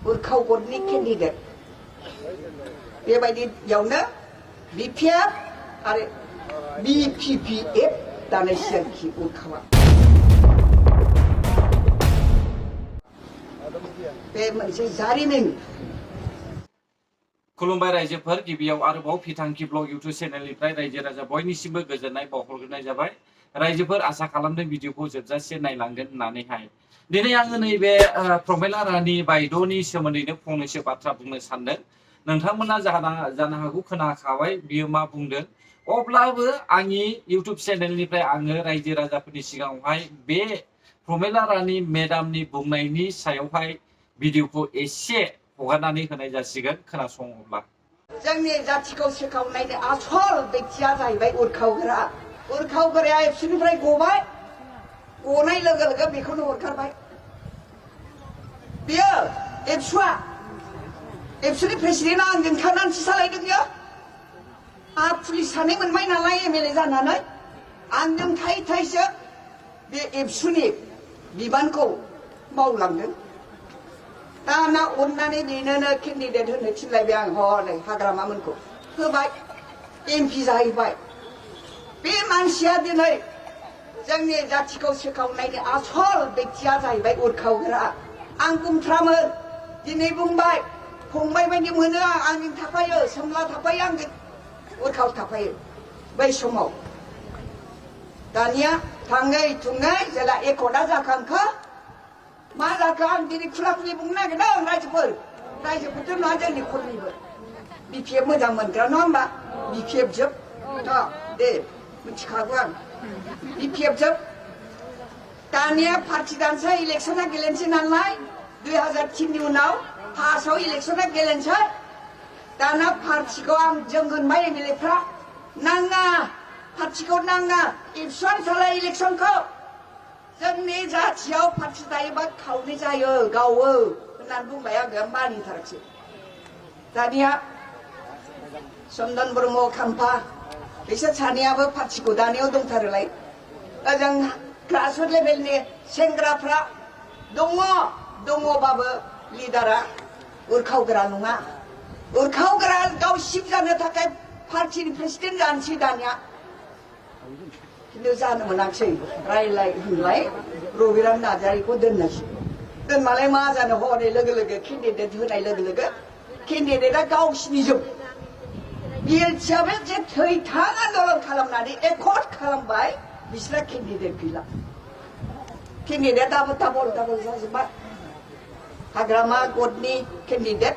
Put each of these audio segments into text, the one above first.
उरखावगदनि candidate बेबायदियावनो BPF आरो बिपिपिएफ दानायसै आरोखि उरखावा बे मोनसे जारिमिन खुलुमबाय रायजोफोर गिबियाव आरोबाव फिथांखि ब्लग इउटुब चेनेलनिफ्राय रायजो राजा बयनिसिमबो गोजोननाय बावहरग्रोनाय जाबाय रायजोफोर आसा खालामदों भिडिअखौ जोबजासे नायलांगोन होननानैहाय दिनै आङो नैबे प्रमिला रानि बायद'नि सोमोन्दैनो फंनैसो बाथ्रा बुंनो सानदों नोंथांमोना जानो हागौ खोनाखाबाय बियो मा बुंदों अब्लाबो आंनि इउटुब चेनेलनिफ्राय आङो रायजो राजाफोरनि सिगाङावहाय बे प्रमिला रानि मेडामनि बुंनायनि सायावहाय भिडिअखौ एसे हगारनानै होनाय जासिगोन खोनासङोब्ला जोंनि जाथिखौ सोखावनायनि आसल बेक्तिया जाहैबाय उरखावग्राया एबसुनिफ्राय गबाय गनाय लोगो लोगो बेखौनो हरखारबाय बियो एबसुनि प्रेसिडेन्टआ आंजों थानानैसो सालायदों बियो आंहा पुलिस सानै मोनबाय नालाय एमएलए जानानै आंजों थायै थायैसो बे एबसुनि बिबानखौ मावलांदों दाना अननानै बेनोनो केन्डिडेट होनो थिनलायबाय आं हनै हाग्रामामोनखौ होबाय एमपि जाहैबाय बे मानसिया दिनै जोंनि जाथिखौ सोखावनायनि आसल बेक्तिया जाहैबाय उरखावग्रा आं बुंथ्रामोन दिनै बुंबाय फंबाय बायदि मोनो आंजों थाफायो सोमला थाफायो आंजों उरखाव थाफायो बै समाव दानिया थाङै थुङै जेला एकर्डआ जाखांखो मा जाखो आं दिनै खुला खुलि बुंनो नागिरदों रायजोफोरथ' नङा जोंनि खरनिबो बिपिएफ मोजां मोनग्रा नङा होमबा बिपिएफ जोब दे मिथिखागौ आं बिपिएफ जोब दानिया पार्टि दानसै इलेक्सना गेलेनोसै नालाय 2003नि उनाव फार्स्टआव इलेक्सना गेलेनोसै दाना पार्टिखौ जों होनबाय एमएलएफ्रा नाङा पार्टिखौ नाङा एबसुआनो सालाय इलेक्सनखौ जोंनि जाथियाव पार्टि दायोबा खावनै जायो गावो होननानै बुंबाय आङो मानिथाराखिसै दानिया चन्दन ब्रह्म खाम्फा बिसोर सानैयाबो पार्टिखौ दानायाव दंथारोलाय ओजों ग्रासरुट लेभेलनि सेंग्राफ्रा दङबाबो लिडारा उरखावग्रा नङा उरखावग्रा गाव सिफ जानो थाखाय पार्टिनि प्रेसिडेन्ट जानोसै दानिया खिन्थु जानो मोनाखिसै रायलाय होनलाय रबिराम नार्जारिखौ दोननोसै दोनबालाय मा जानो हनै लोगो लोगो केन्डिडेट होनाय लोगो लोगो केन्डिडेटआ गावसिनिजोब बिएलसिआबो जे थैथां आन्दलन खालामनानै एकर्ड खालामबाय बिसोरा केन्डिडेट गैला केन्डिडेट डाबल जाजोब्बाय हाग्रामा गदनि केन्डिडेट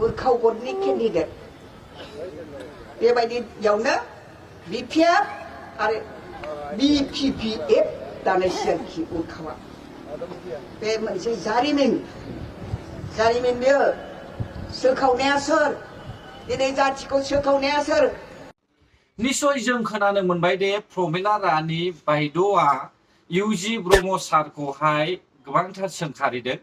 उरखाव गदनि केन्डिडेट बेबायदियावनो बिपिएफ आरो बिपिपिएफ दानायसै आरोखि उरखावा बे मोनसे जारिमिन बेयो सोखावनाया सोर दिनै जाथिखौ सोखावनाया सोर निश्चय जों खोनानो मोनबाय दे प्रमिला रानि बायद'आ इउजि ब्रह्म सारखौहाय गोबांथार सोंखारिदों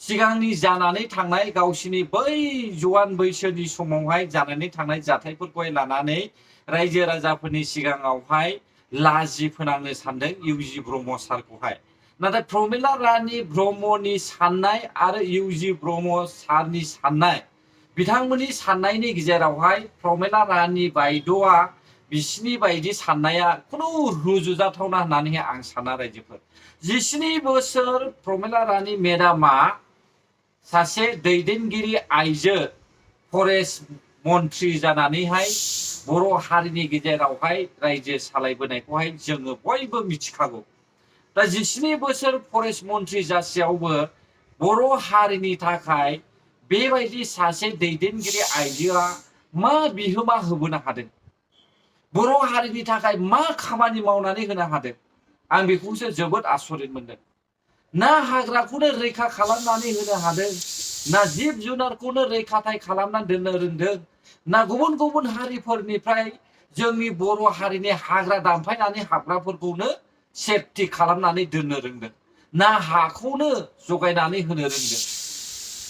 सिगांनि जानानै थांनाय गावसिनि बै जवान बैसोनि समावहाय जानानै थांनाय जाथायफोरखौहाय लानानै रायजो राजाफोरनि सिगाङावहाय लाजि फोनांनो सानदों इउजि ब्रह्म सारखौहाय नाथाय प्रमिला रानि ब्रह्मनि साननाय आरो इउजि ब्रह्म सारनि साननाय बिथांमोननि साननायनि गेजेरावहाय प्रमिला रानि बायद'आ बिसिनि बायदि साननाया खुनु रुजुजाथावना होननानैहाय आं साना रायजोफोर 17 बोसोर प्रमिला रानि मेडामा सासे दैदेनगिरि आइजो फरेस्ट मन्त्रि जानानैहाय बर' हारिनि गेजेरावहाय रायजो सालायबोनायखौहाय जोङो बयबो मिथिखागौ दा 17 बोसोर फरेस्ट मन्त्रि जासेयावबो बर' हारिनि थाखाय बेबायदि सासे दैदेनगिरि आइजोआ मा बिहोमा होबोनो हादों बर' हारिनि थाखाय मा खामानि मावनानै होनो हादों आं बेखौसो जोबोद आसरित मोनदों ना हाग्राखौनो रैखा खालामनानै होनो हादों ना जिब जुनारखौनो रैखाथाय खालामनानै दोननो रोंदों ना गुबुन हारिफोरनिफ्राय जोंनि बर' हारिनि हाग्रा दानफायनानै हाग्राफोरखौनो सेफटि खालामनानै दोननो रोंदों ना हाखौनो जगायनानै होनो रोंदों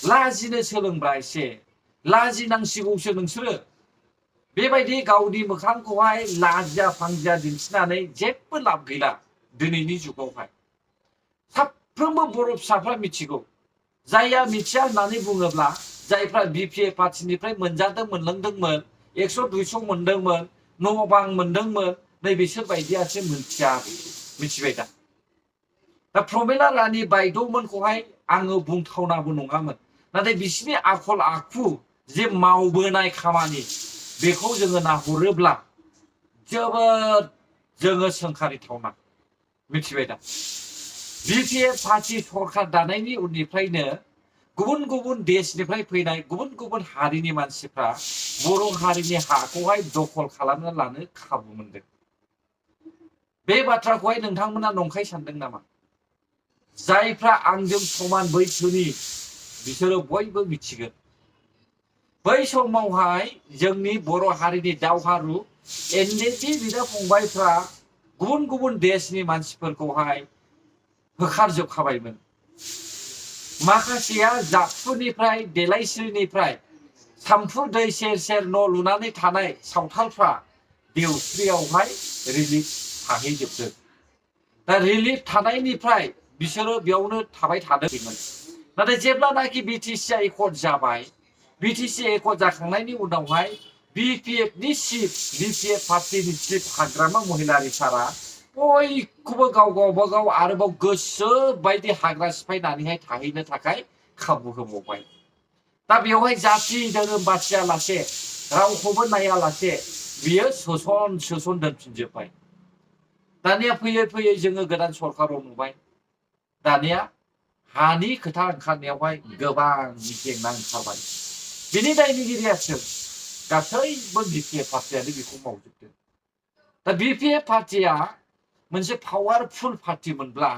लाजिनो सोलोंब्रा एसे लाजिनांसिगौसो नोंसोरो बेबायदि गावनि मोखांखौहाय लाजिया फांजिया दिन्थिनानै जेबो लाब गैला दिनैनि जुगावहाय साफ्रोमबो बर' फिसाफ्रा मिथिगौ जायया मिथिया होननानै बुङोब्ला जायफ्रा बिपिएफ पार्टिनिफ्राय मोनजादों मोनलोंदोंमोन 100-200 मोनदोंमोन न' बां मोनदोंमोन नै बिसोर बायदियासो मिथिया मिथिबाय दा दा प्रमिला रानी बायद'मोनखौहाय आङो बुंथावनाबो नङामोन नाथाय बिसिनि आखल आखु जे मावबोनाय खामानि बेखौ जोङो नाहरोब्ला जोबोद जोङो सोंखारिथावना मिथिबाय दा बिपिएफ पार्टी सरकार दानायनि उननिफ्रायनो गुबुन गुबुन देशनिफ्राय फैनाय गुबुन गुबुन हारिनि मानसिफ्रा बर' हारिनि हाखौहाय दखल खालामना लानो खाबु मोनदों बे बाथ्राखौहाय नोंथांमोना नंखाय सानदों नामा जायफ्रा आंजों समान बैसोनि बिसोरो बयबो मिथिगोन बै समावहाय जोंनि बर' हारिनि दावहारु एनडीएफबी बिदा फंबायफ्रा गुबुन गुबुन देशनि मानसिफोरखौहाय होखारजोबखाबायमोन माखासेया जाबफुनिफ्राय देलायस्रिनिफ्राय सामफुर दै सेर सेर न' लुनानै थानाय सावथालफ्रा देवस्रियावहाय रिलिफ थाहैजोबदों दा रिलिफ थानायनिफ्राय बिसोरो बेयावनो थाबाय थादोंमोन नाथाय जेब्लानाखि बिटिसिआ एकर्ड जाबाय बिटिसि एकर्ड जाखांनायनि उनावहाय बिपिएफनि चिफ बिपिएफ पार्टीनि चिफ हाग्रामा महिलारि सारा बयखौबो गाव गावबागाव आरोबाव गोसो बायदि हाग्रा सिफायनानैहाय थाहैनो थाखाय खाबु होबावबाय दा बेवहाय जाति धोरोम बासियालासे रावखौबो नायालासे बियो सोसन दोनफिनजोबबाय दानिया फैयै फैयै जोङो गोदान सरकाराव नुबाय दानिया हानि खोथा ओंखारनायावहाय गोबां जेंना ओंखारबाय बिनि दायनिगिरिया सोर गासैबो बिपिएफ पार्टियानो बेखौ मावजोबदों दा बिपिएफ पार्टिया मोनसे पावारफुल पार्टिमोनब्ला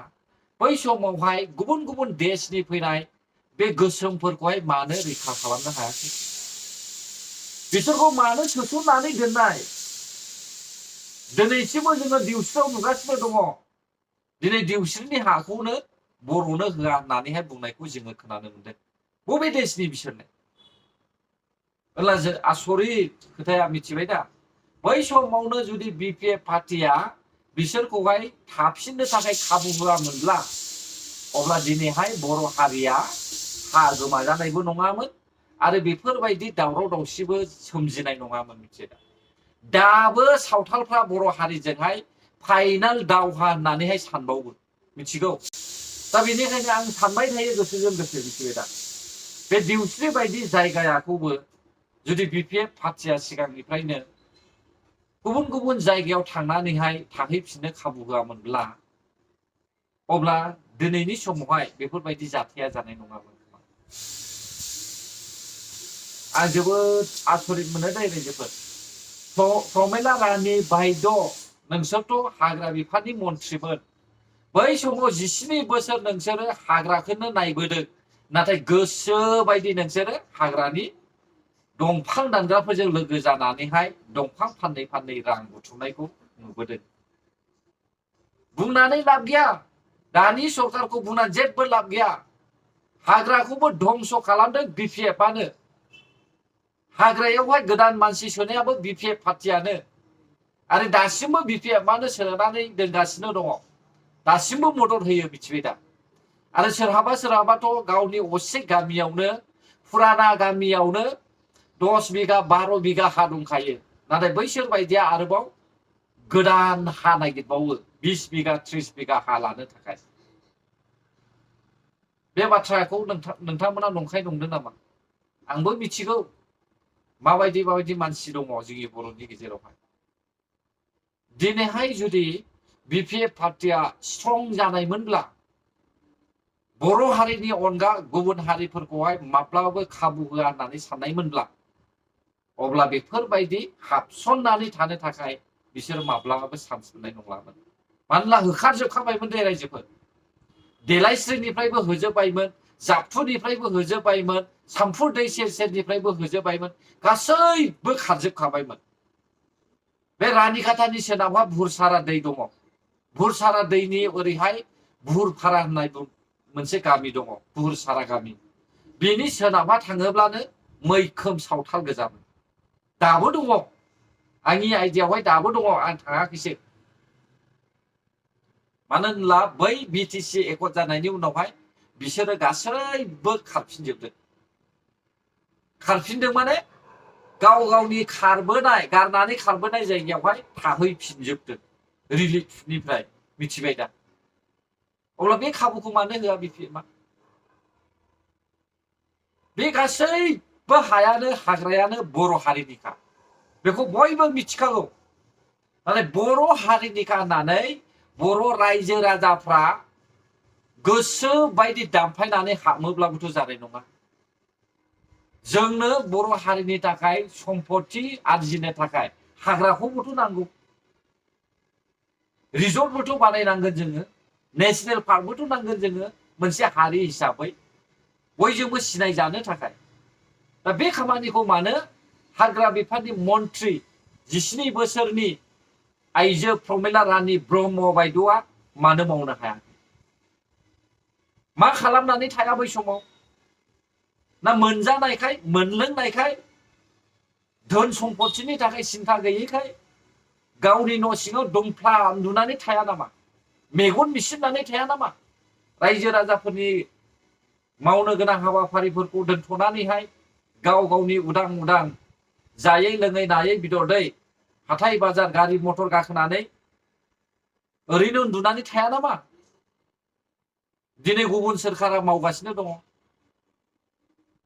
बै समावहाय गुबुन गुबुन देशनि फैनाय बे गोसोमफोरखौहाय मानो रैखा खालामनो हायाखै बिसोरखौ मानो सोसननानै दोननाय दिनैसिमबो जोङो दिउस्रियाव नुगासिनो दङ दिनै दिउस्रिनि हाखौनो बर'नो होआ होननानैहाय बुंनायखौ जोङो खोनानो मोनदों बबे देशनि बिसोरनो अब्ला जों आसरित खोथाया मिथिबाय दा बै समावनो जुदि बिपिएफ पार्टिया बिसोरखौहाय थाफिननो थाखाय खाबु होआमोनब्ला अब्ला दिनैहाय बर' हारिया हा गोमाजानायबो नङामोन आरो बेफोरबायदि दावराव दावसिबो सोमजिनाय नङामोन मिथिबाय दा दाबो सावथालफ्रा बर' हारिजोंहाय फाइनाल दावहा होननानैहाय सानबावो मिथिगौ दा बेनिखायनो आं सानबाय थायो गोसोजों गोसो मिथिबाय दा बे दिउस्रि बायदि जायगाखौबो जुदि बिपिएफ पार्टिया सिगांनिफ्रायनो गुबुन गुबुन जायगायाव थांनानैहाय थाहैफिननो खाबु होआमोनब्ला अब्ला दिनैनि समावहाय बेफोरबायदि जाथाया जानाय नङामोन आं जोबोद आसरित मोनो दै रायजोफोर प्रमिला रानी बायद' नोंसोरथ' हाग्रा बिफाननि मन्थ्रिमोन बै समाव 17 बोसोर नोंसोरो हाग्राखौनो नायबोदों नाथाय गोसो बायदि नोंसोरो हाग्रानि दंफां दानग्राफोरजों लोगो जानानैहाय दंफां फाननै फाननै रां बुथुमनायखौ नुबोदों बुंनानै लाब गैया दानि सरकारखौ बुंनानै जेबो लाब गैया हाग्राखौबो धंस खालामदों बिपिएफआनो हाग्रायावहाय गोदान मानसि सोनायाबो बिपिएफ पार्टियानो आरो दासिमबो बिपिएफआनो सोनानै दोनगासिनो दङ दासिमबो मदद होयो मिथिबाय दा आरो सोरहाबाथ' गावनि असे गामियावनो फुराना गामियावनो 10 बिगा 12 बिगा हा दंखायो नाथाय बैसोर बायदिया आरोबाव गोदान हा नागिरबावो 20 बिगा 30 बिगा हा लानो थाखाय बे बाथ्राखौ नोंथांमोना नंखाय नंदों नामा आंबो मिथिगौ माबायदि मानसि दङ जोंनि बर'नि गेजेरावहाय दिनैहाय जुदि बिपिएफ पार्टिया स्ट्रं जानायमोनब्ला बर' हारिनि अनगा गुबुन हारिफोरखौहाय माब्लाबाबो खाबु होआ होननानै साननायमोनब्ला अब्ला बेफोरबायदि हाबसननानै थानो थाखाय बिसोर माब्लाबाबो चान्स मोननाय नंलामोन मानोना होखारजोबखाबायमोन दे रायजोफोर देलायस्रिनिफ्रायबो होजोबबायमोन जाबफुनिफ्रायबो होजोबबायमोन सामफुर दै सेर सेरनिफ्रायबो होजोबबायमोन गासैबो खारजोबखाबायमोन बे रानिखाथानि सोनाबहा भुरसारा दै दङ भुरसारा दैनि ओरैहाय भुरफारा होननाय मोनसे गामि दङ भुरसारा गामि बेनि सोनाबहा थाङोब्लानो मैखोम सावथाल गोजामोन दाबो दङ आंनि आइडियावहाय दाबो दङ आं थाङाखैसो मानो होनब्ला बै बिटिसि एकर्ड जानायनि उनावहाय बिसोरो गासैबो खारफिनजोबदों। खारफिनदों माने गाव गावनि खारबोनाय गारनानै खारबोनाय जायगायावहाय थाहैफिनजोबदों रिलिफनिफ्राय। मिथिबाय दा? अब्ला बे खाबुखौ मानो होआ बिपिएमआ? बे गासैबो हायानो हाग्रायानो बर' हारिनिखा, बेखौ बयबो मिथिखागौ। नाथाय बर' हारिनिखा होननानै बर' रायजो राजाफ्रा गोसो बायदि दामफायनानै हाबोब्लाबोथ' जानाय नङा। जोंनो बर' हारिनि थाखाय सम्पति आरजिनो थाखाय हाग्राखौबोथ' नांगौ, रिजर्टबोथ' बानायनांगोन जोङो, नेशनेल पार्कबोथ' नांगोन जोङो मोनसे हारि हिसाबै बयजोंबो सिनायजानो थाखाय। दा बे खामानिखौ मानो हाग्रा बिफाननि मन्थ्रि 17 बोसोरनि आइजो प्रमिला रानी ब्रह्म बायद'आ मानो मावनो हाया? मा खालामनानै थाया बै समाव? ना मोनजानायखाय, मोनलोंनायखाय, धोन सम्पतिनि थाखाय सिन्था गैयैखाय गावनि न' सिङाव दंफ्ला उन्दुनानै थाया नामा? मेगन मिसिबनानै थाया नामा? रायजो राजाफोरनि मावनो गोनां हाबाफारिफोरखौ दोनथ'नानैहाय गाव गावनि उदां उदां जायै लोङै नायै बेदरै हाथाय बाजार गारि मटर गाखोनानै ओरैनो उन्दुनानै थाया नामा? दिनै गुबुन सोरखारा मावगासिनो दङ,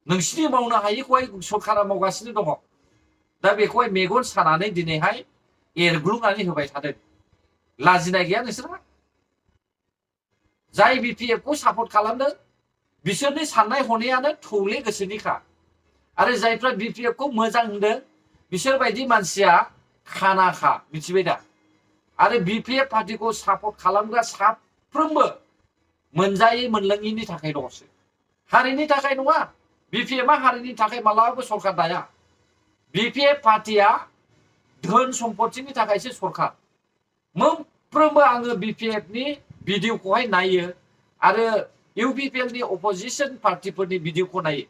नोंसिनि मावनो हायैखौहाय सरखारा मावगासिनो दङ। दा बेखौहाय मेगन सानानै दिनैहाय एरग्लुंनानै होबाय थादों। लाजिनाय गैया नोंसोरहा? जाय बिपिएफखौ सापर्ट खालामदों बिसोरनि साननाय हनायानो थौले गोसोनिखा, आरो जायफ्रा बिपिएफखौ मोजां होनदों बिसोरबायदि मानसिया खानाखा। मिथिबाय दा? आरो बिपिएफ पार्टिखौ सापर्ट खालामग्रा साफ्रोमबो मोनजायै मोनलोङैनि थाखायल'सो, हारिनि थाखाय नङा। बिपिएफआ हारिनि थाखाय मालाबाबो सरखार दाया। बिपिएफ पार्टिया धोन सम्पतिनि थाखायसो सरखार। मोनफ्रोमबो आङो बिपिएफनि भिडिअखौहाय नायो आरो इउपिपिएलनि अपोजिशन पार्टिफोरनि भिडिअखौ नायो।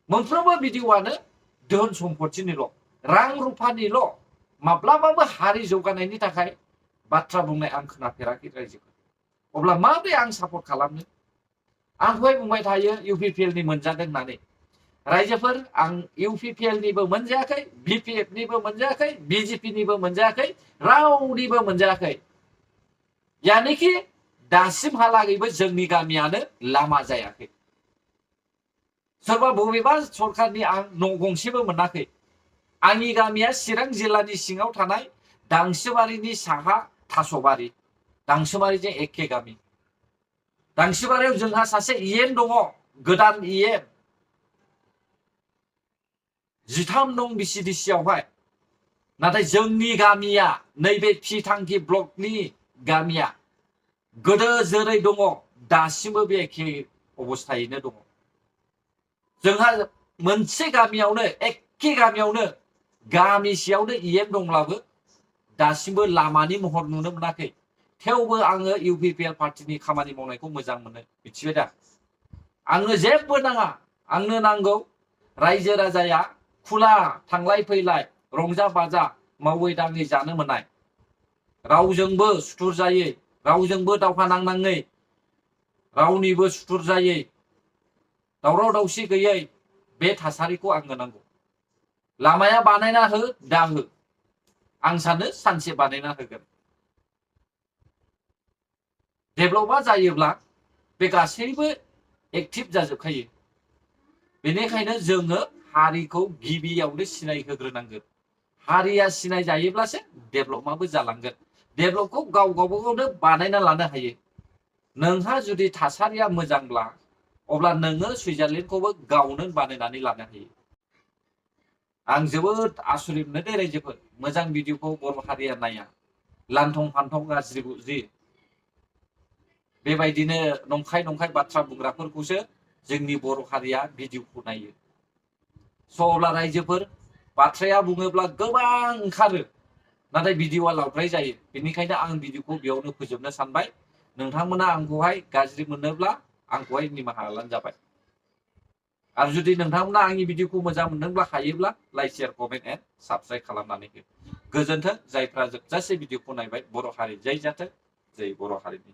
मोनफ्रोमबो भिडिअआनो धोन सम्पतिनिल', रां रुफानिल', माब्लाबाबो हारि जौगानायनि थाखाय बाथ्रा बुंनाय आं खोनाफेराखै रायजोफोर। अब्ला माबोरै आं सापर्ट खालामनो? आंखौहाय बुंबाय थायो इउपिपिएलनि मोनजादों होननानै। रायजोफोर, आं इउपिपिएलनिबो मोनजायाखै, बिपिएफनिबो मोनजायाखै, बिजेपिनिबो मोनजायाखै, रावनिबो मोनजायाखै। यानिखि दासिमहालागैबो जोंनि गामियानो लामा जायाखै। सोरबा बबेबा सरखारनि आं न' गंसेबो मोनाखै। आंनि गामिया चिरां जिल्लानि सिङाव थानाय दांसोबारिनि साहा थास'बारि, दांसोबारिजों एखे गामि। दांसोबारियाव जोंहा सासे इएम दङ, गोदान इएम 13 नं बिसिडिसियावहाय। नाथाय जोंनि गामिया, नैबे फिथांखि ब्लकनि गामिया गोदो जेरै दङ दासिमबो बे एखे अबस्थायैनो दङ। जोंहा मोनसे गामियावनो, एखे गामियावनो, गामिसेयावनो इएम दंब्लाबो दासिमबो लामानि महर नुनो मोनाखै। थेवबो आङो इउपिपिएल पार्टिनि खामानि मावनायखौ मोजां मोनो। मिथिबाय दा? आंनो जेबो नाङा, आंनो नांगौ रायजो राजाया खुला थांलाय फैलाय रंजा बाजा मावै दाङै जानो मोननाय, रावजोंबो सुथुर जायै, रावजोंबो दावहा नांनाङै, रावनिबो सुथुर जायै, दावराव दावसि गैयै बे थासारिखौ आंनो नांगौ। लामाया बानायना हो, दा हो, आं सानो सानसे बानायना होगोन। डेभेलपआ जायोब्ला बे गासैबो एक्टिभ जाजोबखायो। बेनिखायनो जोङो हारिखौ गिबियावनो सिनायहोग्रोनांगोन। हारिया सिनाय जायोब्लासो डेभेलपआबो जालांगोन। डेभेलपखौ गाव गावबागावनो बानायना लानो हायो। नोंहा जुदि थासारिया मोजांब्ला अब्ला नोङो सुइजारलेण्डखौबो गावनो बानायनानै लानो हायो। आं जोबोद आसरित मोनो दे रायजोफोर, मोजां भिडिअखौ बर' हारिया नाया, लान्थं फान्थं गाज्रि गुज्रि बेबायदिनो नंखाय नंखाय बाथ्रा बुंग्राफोरखौसो जोंनि बर' हारिया भिडिअखौ नायो। अब्ला रायजोफोर, बाथ्राया बुङोब्ला गोबां ओंखारो, नाथाय भिडिअआ लावद्राय जायो। बेनिखायनो आं भिडिअखौ बेयावनो फोजोबनो सानबाय। नोंथांमोना आंखौहाय गाज्रि मोनोब्ला आंखौहाय निमाहा होब्लानो जाबाय। आरो जुदि नोंथांमोना आंनि भिडिअखौ मोजां मोनदोंब्ला हायोब्ला like, share, comment and subscribe खालामनानै हो। गोजोन्थों। जायफ्रा जोबजासे भिडिअखौ नायबाय, बर' हारि जै जाथों, जै बर' हारिनि।